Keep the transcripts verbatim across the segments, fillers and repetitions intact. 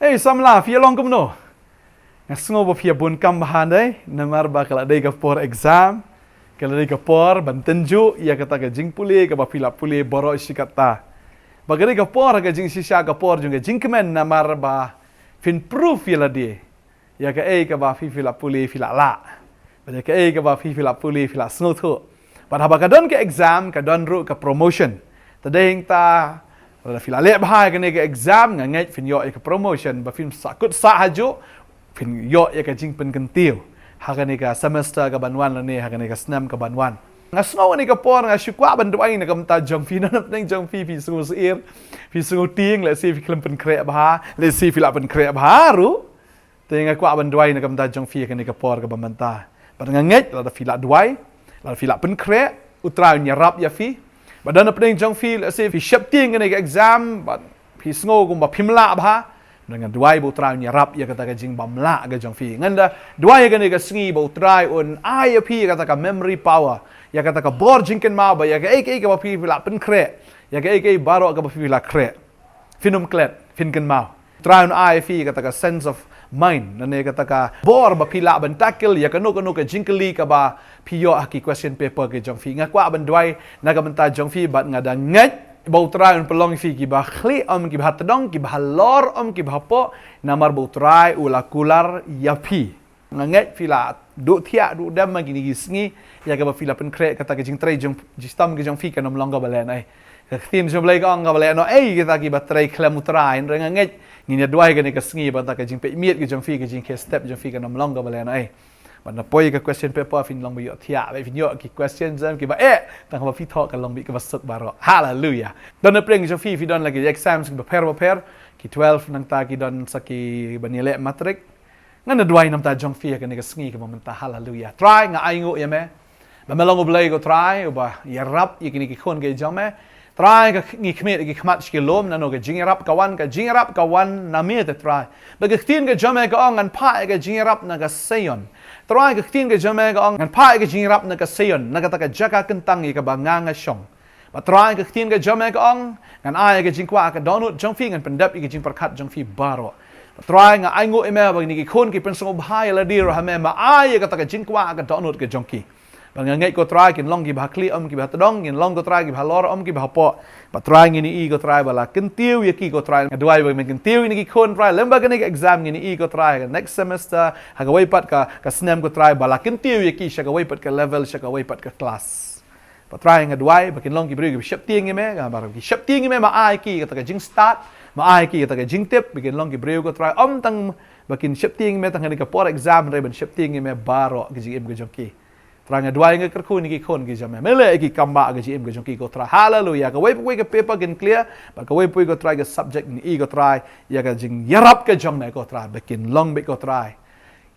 Ei samla, phi ïa long kumno? Nga sngew ba phi ïa bun kam bha dei, namar ba ka la dei ka por exam, ka la dei ka por ban tynjuh ïa kata ka jingpule kaba phi la pule baroh shi katta. Ba ka dei ka por ka jingshisha, ka por jong ka jingkmen, namar ba phin proof ïa lade ïa kaei kaba phi phi la pule phi la lah, bad ïa kaei kaba phi phi la pule phi la sngewthuh. Bad haba ka don ka exam ka don ruh ka promotion. Te dei hangta lada phi la leh bha ïa kane ka exam, nga ngeit phin ïoh ïa ka promotion, ba phin sah kut sah hajuh, phin ïoh ïa ka jingpynkyntiew ha kane ka semester kaban wan lane ha kane ka snem kaban wan. Nga sngew kane ka por nga shu kwah ban duwai na ka bynta jong phi, na pdeng jong phi, phi sngewsyier, phi sngewtieng, lehse phi khlem pynkhreh bha, lehse phi la pynkhreh bha ruh. Te nga kwah ban duwai na ka bynta jong phi ha kane ka por kaba mynta. Bad nga ngeit lada phi la duwai, lada phi la pynkhreh, U Trai un ïarap ïa phi. Bad na pdeng jong phi, lehse phi sheptieng kane ka exam, bad phi sngew kumba phim lah bha, bad nga duwai ba U Trai un ïarap ïa kata ka jingbymlah ka jong phi. Ngan da duwai ïa kane ka sngi ba U Trai un ai ïa phi ïa kata ka memory power, ïa kata ka bor jingkynmaw, ba ïa kaei kaei kaba phi phi la pynkhreh, ïa kaei kaei baroh kaba phi phi la khreh, phin ym klet, phin kynmaw. U Trai un ai ïa phi kata ka sense of mind, lane kata ka bor ba phi lah ban tackle ïa kano kano ka jingkylli kaba phi ïoh ha ki question paper ka jong phi. Nga kwah ban duwai na ka bynta jong phi, bad nga da ngeit ba U Trai un pynlong ïa phi kiba khlieh ym kiba ha tdong, kiba halor ym kiba hapoh, namar ba U Trai u la kular ïa phi. Nga ngeit phi la duh thiah duh dem ha kine ki sngi ïa kaba phi la pynkhreh, kata ka jingtrei jong, jingshitom ka jong phi kan ym long kaba lehnohei. Ka ktien jong U Blei ka ong kaba lehnohei kita kiba trei khlem U Trai. Hynrei nga ngeit ngin ïa duwai kane ka sngi ba kata ka jingpeit miet ka jong phi, ka jingkhie step jong phi kan ym long kaba lehnohei. Bad na poi ka question paper phin long ba ïoh thiah, ba phin ïoh ki question jong kiba eh, tang ba phi thoh ka long beit kaba suk baroh. Haleluia. Don na pdeng jong phi phi don la ki exams kiba pher ba pher, ki twelve nangta ki don sa kiban ïaleh matric. Ngan da duwai na ka bynta jong phi ha kane ka sngi kaba mynta. Haleluia. Trai, nga ainguh ïa me ba me long U Blei ko Trai uba ïarap ïa kine ki khun ki jong me. Trai, ka ngi khmih ïa ki khmat sha ki lum, nano ka jingïarap ka wan, ka jingïarap ka wan na me te Trai. Ba ka ktien ka jong me ka ong, ngan phah ïa ka jingïarap na ka Sion. Trai, ka ktien ka jong me ka ong, ngan phah ïa ka jingïarap na ka Sion, na kata ka jaka kyntang ïa kaba nga nga shong. Bad Trai, ka ktien ka jong me ka ong, ngan ai ïa ka jingkwah ka dohnud jong phi, ngan pyndep ïa ka jingpyrkhat jong phi baroh. Bad Trai, nga ainguh ïa me ba kine ki khun ki pynsngewbha ïa lade ruh ha me, me ai ïa kata ka jingkwah ka dohnud ka jong ki. Bad nga ngeit ko Trai kin long kiba ha khlieh ym kiba ha tdong, kin long ko Trai kiba halor ym kiba hapoh. Bad Trai ngin ïohi ko Trai ba la kyntiew ïa ki ko Trai. Nga duwai ba men kyntiew ïa kine ki khun Trai lem bad kane ka exam, ngin ïohi ko Trai ha ka next semester, ha kawei pat ka, ka snem ko Trai, ba la kyntiew ïa ki sha kawei pat ka level, sha kawei pat ka class. Bad Trai nga duwai ba kin long ki briew kiba sheptieng ïa me, ka ba ki sheptieng ïa me, me ai ki kata ka jingstad, me ai ki kata ka jingtip, ba kin long ki briew ko Trai, ym tang ba kin sheptieng ïa me tang ha kane ka por exam, hynrei ban sheptieng ïa me baroh ka jingim ka jong ki. Trai nga duwai nga kyrkhu ïa ki khun ki jong me, me leh ïa ki kam ba ka jingim ka jong ki ko Trai. Haleluia. Kawei pa kawei ka paper kin clear, bad kawei pa kawei ko Trai ka subject ngin ïohi ko Trai ïa ka jingïarap ka jong me ko Trai, ba kin long beit ko Trai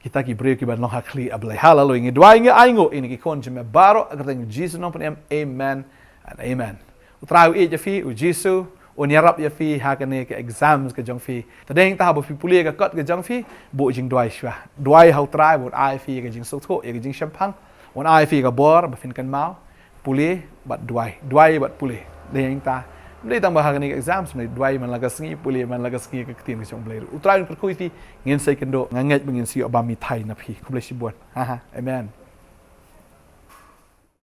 kita ki briew kiban long ha khlieh, A Blei. Haleluia. Ngi duwai, ngi ainguh ïa kine ki khun jong me baroh ha ka kyrteng Jisu Nongpynim. Amen and amen. U Trai u ïeit ïa phi, U Jisu un ïarap ïa phi ha kane ka exams ka jong phi. Te dei hangta haba phi pule ïa ka kot ka jong phi, buh jingduwai shuwa. Duwai ha U Trai ba un ai ïa phi ïa ka jingsngewthuh, ïa ka jingshemphang, un ai ïa phi ïa ka bor ba phin kynmaw. Pule bad duwai, duwai bad pule. Dei hangta. Ym dei tang ba ha kane ka exams, hynrei duwai man la ka sngi, pule man la ka sngi, ka ktien ka jong U Blei. U Trai un kyrkhu ïa phi. Ngin sa ïakynduh, nga ngeit ba ngin sa ïoh bam mithai na phi. Khublei shibun. Ha ha. Amen.